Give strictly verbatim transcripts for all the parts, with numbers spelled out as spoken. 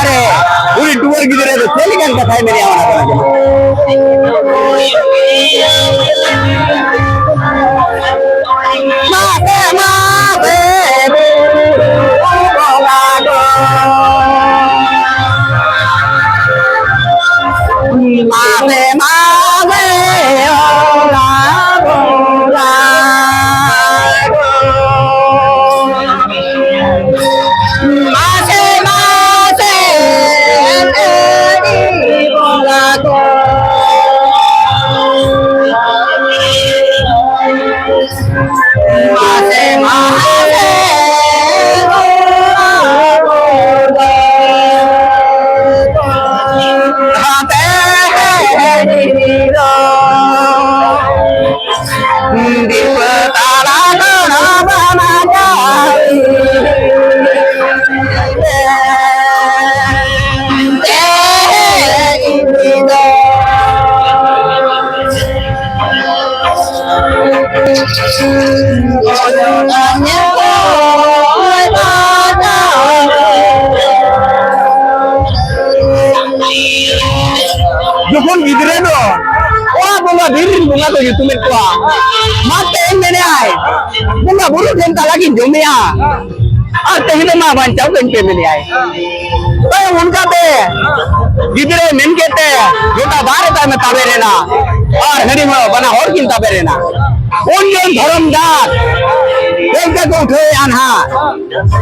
ᱟᱨᱮ, ᱩᱱᱤ ᱴᱩᱣᱟᱹᱨ ᱜᱤᱫᱽᱨᱟᱹ ᱫᱚ ᱪᱮᱫ ᱞᱮᱠᱟᱱ ᱠᱟᱛᱷᱟᱭ ᱢᱮᱱᱮᱜᱼᱟ, ᱚᱱᱟ ᱠᱟᱱᱟ ᱡᱮ, ᱢᱟᱥᱮ, ᱢᱟᱥᱮ, ᱵᱚᱸᱜᱟ ᱫᱚ, ᱢᱟᱥᱮ, ᱢᱟᱥᱮ, ᱚᱱᱟ ᱵᱚᱸᱜᱟ ᱫᱚ᱾ ᱢᱟᱥᱮ, ᱢᱟᱥᱮ, ᱮᱢ ᱮᱢ ᱵᱚᱸᱜᱟ ᱠᱚ᱾ ᱠᱚ ᱧᱩᱛᱩᱢᱮᱫ ᱠᱚᱣᱟ᱾ ᱢᱟ ᱛᱮᱦᱮᱧ ᱢᱮᱱᱮᱫᱼᱟᱭ, ᱵᱚᱸᱜᱟ ᱵᱩᱨᱩ ᱴᱷᱮᱱ ᱛᱟᱞᱟ ᱜᱤᱧ ᱡᱚᱢᱮᱜᱼᱟ, ᱟᱨ ᱛᱮᱦᱮᱧ ᱫᱚ ᱢᱟ ᱵᱟᱧᱪᱟᱣ ᱠᱟᱹᱧ ᱯᱮ ᱢᱮᱱᱮᱫᱼᱟᱭ᱾ ᱛᱚ ᱚᱱᱠᱟᱛᱮ ᱜᱤᱫᱽᱨᱟᱹᱭ ᱢᱮᱱ ᱠᱮᱫ ᱛᱮ ᱜᱚᱴᱟ ᱫᱟᱜ ᱨᱮ ᱛᱟᱭᱚᱢᱮ ᱛᱟᱵᱮᱨ ᱮᱱᱟ, ᱟᱨ ᱦᱟᱺᱰᱤ ᱦᱚᱸ ᱵᱟᱱᱟ ᱦᱚᱲ ᱠᱤᱱ ᱛᱟᱵᱮᱨ ᱮᱱᱟ᱾ ᱩᱱ ᱡᱚᱦᱚᱜ ᱫᱷᱚᱨᱚᱢ ᱫᱟᱜ ᱪᱮᱫ ᱞᱮᱠᱟ ᱠᱚ ᱩᱴᱷᱟᱹᱣᱮᱫᱼᱟ ᱱᱟᱦᱟᱜ᱾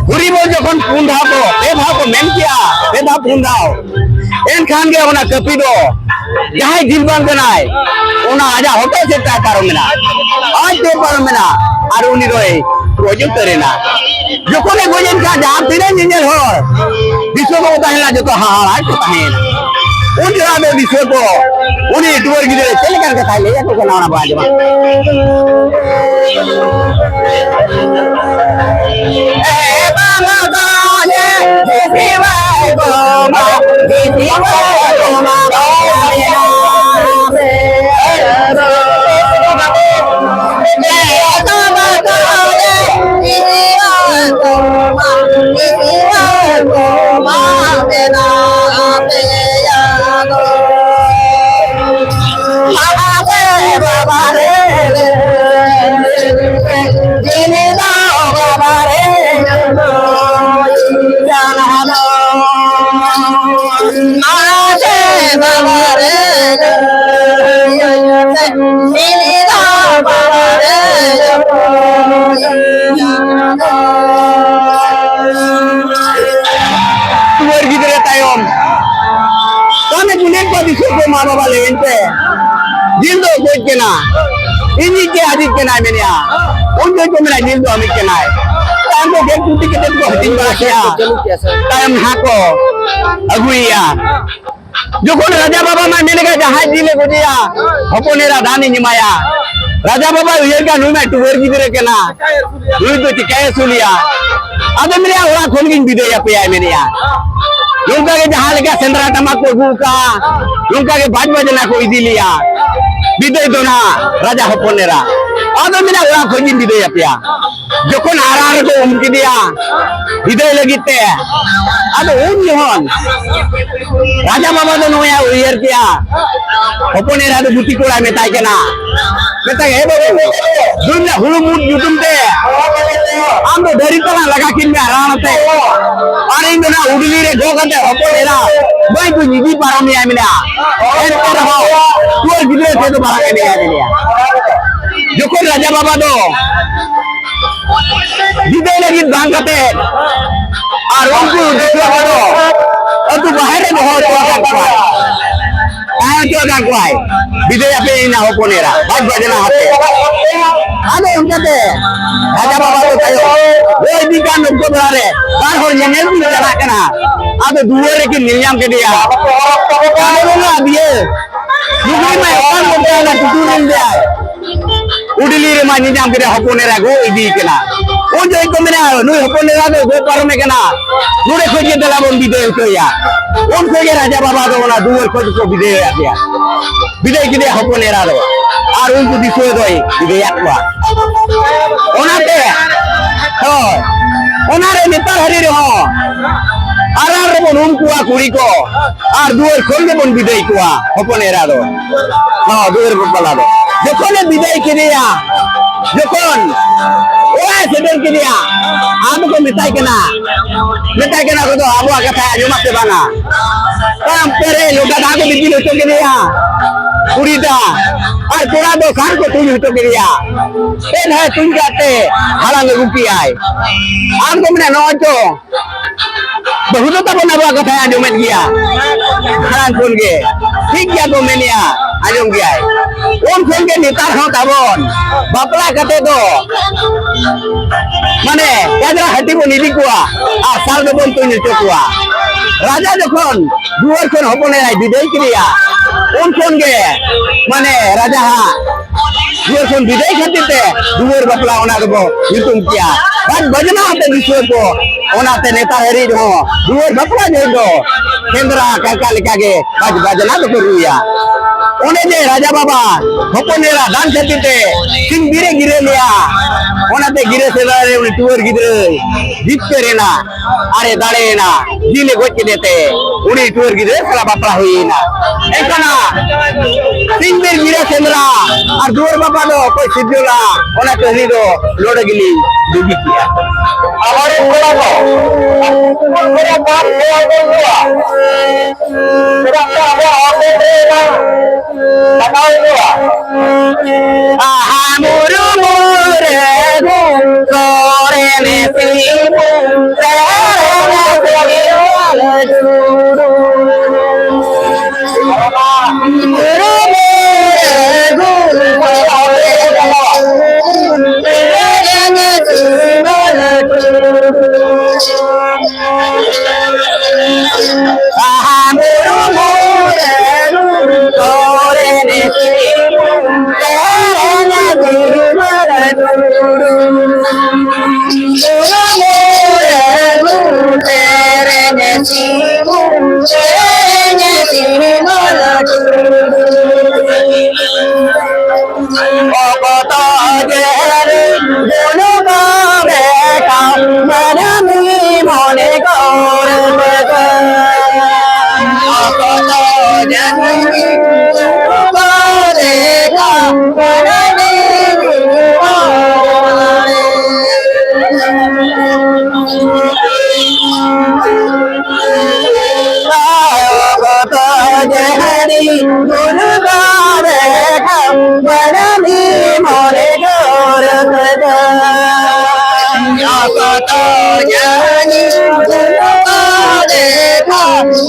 ᱦᱩᱨᱤᱵᱚᱞ ᱡᱚᱠᱷᱚᱱ ᱯᱩᱱ ᱫᱷᱟᱣ ᱠᱚ, ᱯᱮ ᱫᱷᱟᱣ ᱠᱚ ᱢᱮᱱ ᱠᱮᱜᱼᱟ, ᱯᱮ ᱫᱷᱟᱣ ᱯᱩᱱ ᱫᱷᱟᱣ, ᱮᱱᱠᱷᱟᱱ ᱜᱮ ᱚᱱᱟ ᱠᱟᱹᱯᱤ ᱫᱚ ᱡᱟᱦᱟᱸᱭ ᱡᱤᱞ ᱵᱟᱝ ᱠᱟᱱᱟᱭ, ᱚᱱᱟ ᱟᱡᱟᱜ ᱦᱚᱴᱚᱜ ᱥᱮᱫ ᱛᱮ ᱯᱟᱨᱚᱢ ᱮᱱᱟ, ᱟᱡ ᱛᱮ ᱯᱟᱨᱚᱢ ᱮᱱᱟ, ᱟᱨ ᱩᱱᱤ ᱫᱚᱭ ᱜᱚᱡ ᱩᱛᱟᱹᱨ ᱮᱱᱟ᱾ ᱡᱚᱠᱷᱚᱱᱮ ᱜᱚᱡ ᱮᱱ ᱠᱷᱟᱱ ᱡᱟᱦᱟᱸ ᱛᱤᱱᱟᱹᱜ ᱧᱮᱧᱮᱞ ᱦᱚᱲ ᱫᱤᱥᱩᱣᱟᱹ ᱠᱚ ᱛᱟᱦᱮᱸ ᱞᱮᱱᱟ, ᱡᱚᱛᱚ ᱦᱟᱦᱟᱲᱟ ᱠᱚ ᱛᱟᱦᱮᱸᱭᱮᱱᱟ᱾ ᱩᱱ ᱡᱚᱠᱷᱚᱱ ᱫᱚ ᱫᱤᱥᱩᱣᱟᱹ ᱠᱚ ᱩᱱᱤ ᱴᱩᱣᱟᱹᱨ ᱜᱤᱫᱽᱨᱟᱹ ᱪᱮᱫ ᱞᱮᱠᱟᱱ ᱠᱟᱛᱷᱟᱭ ᱞᱟᱹᱭ ᱟᱠᱚ ᱠᱟᱱᱟ, ᱚᱱᱟ ᱵᱚᱱ ᱟᱸᱡᱚᱢᱟ᱾ ᱴᱩᱣᱟᱹᱨ ᱜᱤᱫᱽᱨᱟᱹ ᱛᱟᱭᱚᱢ ᱛᱟᱦᱞᱮ ᱠᱩᱞᱤᱭᱮᱫ ᱠᱚᱣᱟ ᱫᱤᱥᱩᱣᱟᱹ ᱠᱚ, ᱢᱟ ᱵᱟᱵᱟ ᱞᱟᱹᱭᱟᱹᱧ ᱯᱮ, ᱡᱤᱞ ᱫᱚ ᱚᱠᱚᱭᱤᱡ ᱠᱟᱱᱟ? ᱤᱧᱤᱡ ᱜᱮ ᱟᱡᱤᱡ ᱠᱟᱱᱟᱭ ᱢᱮᱱᱮᱜᱼᱟ᱾ ᱩᱱ ᱡᱚᱦᱚᱜ ᱠᱚ ᱢᱮᱱᱟ, ᱡᱤᱞ ᱫᱚ ᱟᱢᱤᱡ ᱠᱟᱱᱟᱭ᱾ ᱛᱟᱭᱚᱢ ᱠᱚ ᱜᱮᱫ ᱠᱩᱴᱤ ᱠᱟᱛᱮ ᱠᱚ ᱦᱟᱹᱴᱤᱧ ᱵᱟᱲᱟ ᱠᱮᱜᱼᱟ᱾ ᱛᱟᱭᱚᱢ ᱱᱟᱦᱟᱜ ᱠᱚ ᱟᱹᱜᱩᱭᱮᱭᱟ᱾ ᱡᱚᱠᱷᱚᱱ ᱨᱟᱡᱟ ᱵᱟᱵᱟ ᱢᱟ ᱢᱮᱱ ᱞᱮᱠᱟ, ᱡᱟᱦᱟᱸᱭ ᱡᱤᱞᱮ ᱜᱚᱡᱮᱭᱟ, ᱦᱚᱯᱚᱱ ᱮᱨᱟ ᱫᱟᱱ ᱤᱧ ᱮᱢᱟᱭᱟ᱾ ᱨᱟᱡᱟ ᱵᱟᱵᱟᱭ ᱩᱭᱦᱟᱹᱨ ᱠᱮᱜᱼᱟ, ᱱᱩᱭ ᱢᱟ ᱴᱩᱣᱟᱹᱨ ᱜᱤᱫᱽᱨᱟᱹ ᱠᱟᱱᱟ, ᱱᱩᱭ ᱫᱚ ᱪᱤᱠᱟᱭ ᱟᱹᱥᱩᱞᱮᱭᱟ? ᱟᱫᱚ ᱢᱮᱱᱮᱜᱼᱟ, ᱚᱲᱟᱜ ᱠᱷᱚᱱ ᱜᱤᱧ ᱵᱤᱫᱟᱹᱭ ᱟᱯᱮᱭᱟᱭ ᱢᱮᱱᱮᱜᱼᱟ᱾ ᱱᱚᱝᱠᱟ ᱜᱮ ᱡᱟᱦᱟᱸ ᱞᱮᱠᱟ ᱥᱮᱸᱫᱽᱨᱟ ᱴᱟᱢᱟᱠ ᱠᱚ ᱟᱹᱜᱩ ᱠᱟᱜᱼᱟ, ᱱᱚᱝᱠᱟ ᱜᱮ ᱵᱟᱡᱽ ᱵᱟᱡᱽᱱᱟ ᱠᱚ ᱤᱫᱤ ᱞᱮᱭᱟ᱾ ᱵᱤᱫᱟᱹᱭ ᱫᱚ ᱱᱟᱦᱟᱜ ᱨᱟᱡᱟ ᱦᱚᱯᱚᱱ ᱮᱨᱟ᱾ ᱟᱫᱚ ᱢᱮᱱᱟ, ᱚᱲᱟᱜ ᱠᱷᱚᱱ ᱜᱤᱧ ᱵᱤᱫᱟᱹᱭ ᱟᱯᱮᱭᱟ᱾ ᱡᱚᱠᱷᱚᱱ ᱟᱨᱟᱬ ᱨᱮᱠᱚ ᱩᱢ ᱠᱮᱫᱮᱭᱟ ᱵᱤᱫᱟᱹᱭ ᱞᱟᱹᱜᱤᱫ ᱛᱮ, ᱟᱫᱚ ᱩᱱ ᱡᱚᱠᱷᱚᱱ ᱨᱟᱡᱟ ᱵᱟᱵᱟ ᱫᱚ ᱱᱚᱣᱟ ᱩᱭᱦᱟᱹᱨ ᱠᱮᱜᱼᱟ, ᱦᱚᱯᱚᱱ ᱮᱨᱟ ᱫᱚ ᱜᱩᱛᱤ ᱠᱚᱲᱟᱭ ᱢᱮᱛᱟᱭ ᱠᱟᱱᱟ, ᱢᱮᱛᱟᱭ, "ᱮ ᱵᱟᱹᱵᱩ, ᱫᱩᱧ ᱦᱩᱲᱩ ᱢᱩᱫ ᱧᱩᱛᱩᱢ ᱛᱮ ᱟᱢ ᱫᱚ ᱫᱟᱨᱮ ᱛᱟᱞᱟ ᱞᱟᱜᱟ ᱠᱤᱱ ᱢᱮ ᱨᱟᱲ ᱟᱛᱮ, ᱟᱨ ᱤᱧ ᱫᱚ ᱱᱟ ᱩᱰᱞᱤ ᱨᱮ ᱜᱚᱜ ᱠᱟᱛᱮ ᱦᱚᱯᱚᱱ ᱮᱨᱟ ᱵᱟᱹᱧ ᱫᱩᱧ ᱤᱫᱤ ᱯᱟᱨᱚᱢᱮᱭᱟ ᱢᱮᱱᱟ᱾ ᱮᱱᱛᱮ ᱨᱮᱦᱚᱸ ᱛᱩᱣᱟᱹᱨ ᱜᱤᱫᱽᱨᱟᱹ ᱴᱷᱮᱱ ᱫᱚ ᱵᱟᱝ ᱮᱱᱮᱡ ᱟᱭ ᱢᱮᱱᱟ᱾" ᱡᱚᱠᱷᱚᱱ ᱨᱟᱡᱟ ᱵᱟᱵᱟ ᱫᱚ ᱵᱤᱫᱟᱹᱭ ᱞᱟᱹᱜᱤᱫ ᱵᱟᱝ ᱠᱟᱛᱮ ᱟᱨ ᱩᱱᱠᱩ ᱫᱤᱥᱩᱣᱟᱹ ᱠᱚᱫᱚ ᱟᱹᱛᱩ ᱵᱟᱦᱮᱨ ᱨᱮ ᱫᱚᱦᱚ ᱦᱚᱪᱚ ᱟᱠᱟᱫ ᱠᱚᱣᱟ, ᱛᱟᱦᱮᱸ ᱦᱚᱪᱚ ᱟᱠᱟᱫ ᱠᱚᱣᱟᱭ᱾ ᱵᱤᱫᱟᱹᱭ ᱟᱯᱮ ᱤᱧ ᱦᱚᱯᱚᱱ ᱮᱨᱟ, ᱵᱟᱡᱽ ᱵᱟᱡᱽᱱᱟ ᱟᱛᱮ᱾ ᱟᱫᱚ ᱚᱱᱠᱟᱛᱮ ᱨᱟᱡᱟ ᱵᱟᱵᱟ ᱫᱚ ᱛᱟᱭᱚᱢ ᱦᱚᱭ ᱤᱫᱤ ᱠᱟᱱ ᱚᱠᱛᱚ ᱵᱮᱲᱟ ᱨᱮ ᱵᱟᱨ ᱦᱚᱲ ᱧᱮᱧᱮᱞ ᱠᱤᱱ ᱪᱟᱞᱟᱜ ᱠᱟᱱᱟ᱾ ᱟᱫᱚ ᱫᱩᱣᱟᱹᱨ ᱨᱮᱠᱤᱱ ᱧᱮᱞ ᱧᱟᱢ ᱠᱮᱫᱮᱭᱟ᱾ ᱟᱫᱚ ᱵᱚᱸᱜᱟ ᱫᱤᱭᱮ ᱞᱩᱜᱽᱲᱤ ᱢᱟ ᱮᱠᱟᱞ ᱜᱚᱴᱟ ᱮᱱᱟ, ᱴᱩᱴᱩᱨ ᱮᱱ ᱫᱚᱭ᱾ ᱩᱰᱤᱞᱤ ᱨᱮᱢᱟ ᱧᱮᱧᱟᱢ ᱠᱮᱫᱟ ᱦᱚᱯᱚᱱ ᱮᱨᱟ ᱜᱚ ᱤᱫᱤ ᱠᱟᱱᱟ᱾ ᱩᱱ ᱡᱚᱠᱷᱚᱡ ᱠᱚ ᱢᱮᱱᱟ, "ᱱᱩᱭ ᱦᱚᱯᱚᱱ ᱮᱨᱟ ᱫᱚ ᱜᱚ ᱯᱟᱨᱚᱢᱮ ᱠᱟᱱᱟ, ᱱᱚᱰᱮ ᱠᱷᱚᱡ ᱜᱮ ᱫᱮᱞᱟ ᱵᱚᱱ ᱵᱤᱫᱟᱹᱭ ᱦᱚᱪᱚᱭᱟ᱾" ᱩᱱ ᱠᱷᱚᱡ ᱜᱮ ᱨᱟᱡᱟ ᱵᱟᱵᱟ ᱫᱚ ᱚᱱᱟ ᱫᱩᱣᱟᱹᱨ ᱠᱷᱚᱡ ᱠᱚ ᱵᱤᱫᱟᱹᱭ ᱟᱫᱮᱭᱟ, ᱵᱤᱫᱟᱹᱭ ᱠᱮᱫᱮᱭᱟ ᱦᱚᱯᱚᱱ ᱮᱨᱟ ᱫᱚ, ᱟᱨ ᱩᱱᱠᱩ ᱫᱤᱥᱩᱣᱟᱹ ᱫᱚᱭ ᱵᱤᱫᱟᱹᱭᱟᱫ ᱠᱚᱣᱟ᱾ ᱚᱱᱟᱛᱮ, ᱦᱳᱭ, ᱚᱱᱟᱨᱮ ᱱᱮᱛᱟᱨ ᱦᱟᱹᱨᱤ ᱨᱮᱦᱚᱸ ᱟᱨᱟᱲ ᱨᱮᱵᱚᱱ ᱩᱢ ᱠᱚᱣᱟ ᱠᱩᱲᱤ ᱠᱚ, ᱟᱨ ᱫᱩᱣᱟᱹᱨ ᱠᱷᱚᱱ ᱜᱮᱵᱚᱱ ᱵᱤᱫᱟᱹᱭ ᱠᱚᱣᱟ ᱦᱚᱯᱚᱱ ᱮᱨᱟ ᱫᱚ᱾ ᱦᱚᱸ, ᱫᱩᱣᱟᱹᱨ ᱵᱟᱯᱞᱟ ᱫᱚ ᱡᱚᱠᱷᱚᱱᱮ ᱵᱤᱫᱟᱹᱭ ᱠᱮᱫᱮᱭᱟ, ᱡᱚᱠᱷᱚᱱ ᱚᱲᱟᱜ ᱮ ᱥᱮᱴᱮᱨ ᱠᱮᱫᱮᱭᱟ, ᱟᱫᱚ ᱠᱚ ᱢᱮᱛᱟᱭ ᱠᱟᱱᱟ, ᱢᱮᱛᱟᱭ ᱠᱟᱱᱟ ᱠᱚ ᱫᱚ, "ᱟᱵᱚᱣᱟᱜ ᱠᱟᱛᱷᱟ ᱟᱸᱡᱚᱢᱟ ᱥᱮ ᱵᱟᱝᱟ?" ᱛᱟᱭᱚᱢ ᱯᱮᱨᱮ ᱞᱚᱴᱟ ᱫᱟᱜ ᱠᱚ ᱫᱤᱯᱤᱞ ᱦᱚᱪᱚ ᱠᱮᱫᱮᱭᱟ ᱠᱩᱲᱤ ᱫᱟ, ᱟᱨ ᱠᱚᱲᱟ ᱫᱚ ᱥᱟᱨ ᱠᱚ ᱛᱩᱧ ᱦᱚᱪᱚ ᱠᱮᱫᱮᱭᱟ᱾ ᱯᱮ ᱫᱷᱟᱣ ᱛᱩᱧ ᱠᱟᱛᱮ ᱦᱟᱞᱟᱝ ᱟᱹᱜᱩ ᱠᱮᱜᱼᱟᱭ᱾ ᱟᱨ ᱠᱚ ᱢᱮᱱᱟ, ᱱᱚᱜᱼᱚᱭ ᱪᱚ ᱵᱟᱹᱦᱩ ᱫᱚ ᱛᱟᱵᱚᱱ ᱟᱵᱚᱣᱟᱜ ᱠᱟᱛᱷᱟᱭ ᱟᱸᱡᱚᱢᱮᱫ ᱜᱮᱭᱟ᱾ ᱢᱟᱲᱟᱝ ᱠᱷᱚᱱ ᱜᱮ ᱴᱷᱤᱠ ᱜᱮᱭᱟ ᱠᱚ ᱢᱮᱱᱮᱜᱼᱟ, ᱟᱸᱡᱚᱢ ᱜᱮᱭᱟᱭ᱾ ᱩᱱ ᱠᱷᱚᱱ ᱜᱮ ᱱᱮᱛᱟᱨ ᱦᱚᱸ ᱛᱟᱵᱚᱱ ᱵᱟᱯᱞᱟ ᱠᱟᱛᱮ ᱫᱚ ᱢᱟᱱᱮ ᱯᱟᱸᱡᱽᱨᱟ ᱦᱟᱹᱴᱤ ᱵᱚᱱ ᱤᱫᱤ ᱠᱚᱣᱟ ᱟᱨ ᱥᱟᱨ ᱫᱚᱵᱚᱱ ᱛᱩᱧ ᱦᱚᱪᱚ ᱠᱚᱣᱟ᱾ ᱨᱟᱡᱟ ᱡᱚᱠᱷᱚᱱ ᱫᱩᱣᱟᱹᱨ ᱠᱷᱚᱱ ᱦᱚᱯᱚᱱ ᱮᱨᱟᱭ ᱵᱤᱫᱟᱹᱭ ᱠᱮᱫᱮᱭᱟ, ᱩᱱ ᱠᱷᱚᱱ ᱜᱮ ᱢᱟᱱᱮ ᱨᱟᱡᱟ ᱦᱟᱸᱜ ᱫᱩᱣᱟᱹᱨ ᱠᱷᱚᱱ ᱵᱤᱫᱟᱹᱭ ᱠᱷᱟᱹᱛᱤᱨ ᱛᱮ ᱫᱩᱣᱟᱹᱨ ᱵᱟᱯᱞᱟ ᱚᱱᱟ ᱫᱚᱠᱚ ᱧᱩᱛᱩᱢ ᱠᱮᱜᱼᱟ᱾ ᱵᱟᱡᱽ ᱵᱟᱡᱽᱱᱟ ᱟᱛᱮ ᱫᱤᱥᱩᱣᱟᱹ ᱠᱚ, ᱚᱱᱟᱛᱮ ᱱᱮᱛᱟᱨ ᱦᱟᱹᱨᱤᱡ ᱨᱮᱦᱚᱸ ᱫᱩᱣᱟᱹᱨ ᱵᱟᱯᱞᱟ ᱡᱚᱦᱚᱜ ᱫᱚ ᱥᱮᱸᱫᱽᱨᱟ ᱠᱟᱨᱠᱟ ᱞᱮᱠᱟᱜᱮ ᱵᱟᱡᱽ ᱵᱟᱡᱽᱱᱟ ᱫᱚᱠᱚ ᱨᱩᱭᱟ᱾ ᱚᱱᱮ ᱡᱮ ᱨᱟᱡᱟ ᱵᱟᱵᱟ ᱦᱚᱯᱚᱱ ᱮᱨᱟ ᱫᱟᱱ ᱠᱷᱟᱹᱛᱤᱨ ᱛᱮ ᱥᱤᱧ ᱵᱤᱨ ᱮ ᱜᱤᱨᱟᱹ ᱞᱮᱭᱟ, ᱚᱱᱟᱛᱮ ᱜᱤᱨᱟᱹ ᱥᱮᱸᱫᱽᱨᱟ ᱨᱮ ᱩᱱᱤ ᱴᱩᱣᱟᱹᱨ ᱜᱤᱫᱽᱨᱟᱹᱭ ᱡᱤᱛᱠᱟᱹᱨ ᱮᱱᱟ ᱟᱨ ᱮ ᱫᱟᱲᱮᱭᱮᱱᱟ, ᱡᱤᱞ ᱮ ᱜᱚᱡ ᱠᱮᱫᱮ ᱛᱮ ᱩᱱᱤ ᱴᱩᱣᱟᱹᱨ ᱜᱤᱫᱽᱨᱟᱹ ᱥᱟᱞᱟᱜ ᱵᱟᱯᱞᱟ ᱦᱩᱭᱮᱱᱟ᱾ ᱮᱱᱠᱷᱟᱱ ᱥᱤᱧ ᱵᱤᱨ ᱜᱤᱨᱟᱹ ᱥᱮᱸᱫᱽᱨᱟ ᱟᱨ ᱫᱩᱣᱟᱹᱨ ᱵᱟᱯᱞᱟ ᱫᱚ ᱚᱠᱚᱭ ᱥᱤᱨᱡᱚᱱᱟ, ᱚᱱᱟ ᱠᱟᱹᱦᱱᱤ ᱫᱚ ᱱᱚᱰᱮ ᱜᱮᱞᱤᱧ ᱰᱩᱜᱤ ᱠᱮᱜᱼᱟ᱾ ᱟᱵᱚᱨᱮᱱ ᱠᱚᱲᱟ ᱠᱚ, ᱠᱚᱲᱟ ᱠᱚ, ᱪᱮᱫᱟᱜ ᱥᱮ ᱟᱵᱚᱣᱟᱜ ᱦᱚᱨ ᱰᱟᱦᱟᱨ ᱨᱮ ᱵᱟᱝ ᱞᱟᱜᱟᱣ ᱦᱩᱭᱩᱜᱼᱟ᱾ ᱟᱦᱟ ᱢᱩᱨᱢᱩ ᱨᱮ ᱜᱩᱱ ᱠᱚᱨᱮ ᱱᱮᱥᱤ ᱢᱩᱱ ᱨᱮ ᱱᱮᱥᱤ ᱢᱩᱱ ᱨᱮ ᱜᱩᱱ ᱠᱚᱨᱮ ᱱᱮᱥᱤ ᱢᱩᱱ ᱨᱮ ᱱᱮᱥᱤ ᱢᱩᱱ ᱨᱮ ᱚᱠᱛᱚ ᱡᱮ ᱜᱩᱱ ᱠᱚᱨᱮ ᱠᱷᱟᱱ ᱢᱟᱹᱱᱢᱤ ᱢᱚᱱᱮ ᱠᱚᱨᱮ ᱚᱠᱛᱚ ᱡᱮ ᱜᱩᱱ ᱠᱚᱨᱮ ᱠᱷᱟᱱ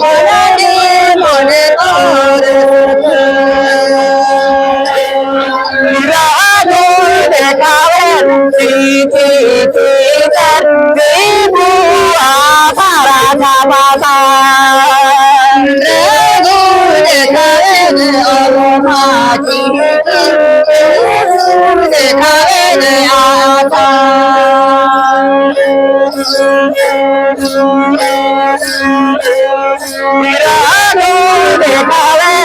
ᱢᱟᱹᱱᱢᱤ ᱢᱚᱱᱮ ᱠᱚᱨᱮ ᱨᱟᱜᱩ ᱫᱮᱠᱷᱟᱣᱮᱱ ᱥᱤ ᱥᱤ ᱥᱤ ᱥᱟᱨ ᱥᱤ ᱵᱩᱣᱟ ᱥᱟᱨᱟ ᱪᱟᱵᱟ ᱥᱟᱨ᱾ ᱨᱟᱜᱩ ᱫᱮᱠᱷᱟᱣᱮᱱ ᱚᱨᱢᱟ ᱥᱤ ᱥᱤ ᱥᱤ ᱫᱮᱠᱷᱟᱣᱮᱱ ᱟᱥᱟ᱾ ᱨᱟᱜᱩ ᱫᱮᱠᱷᱟᱣᱮᱱ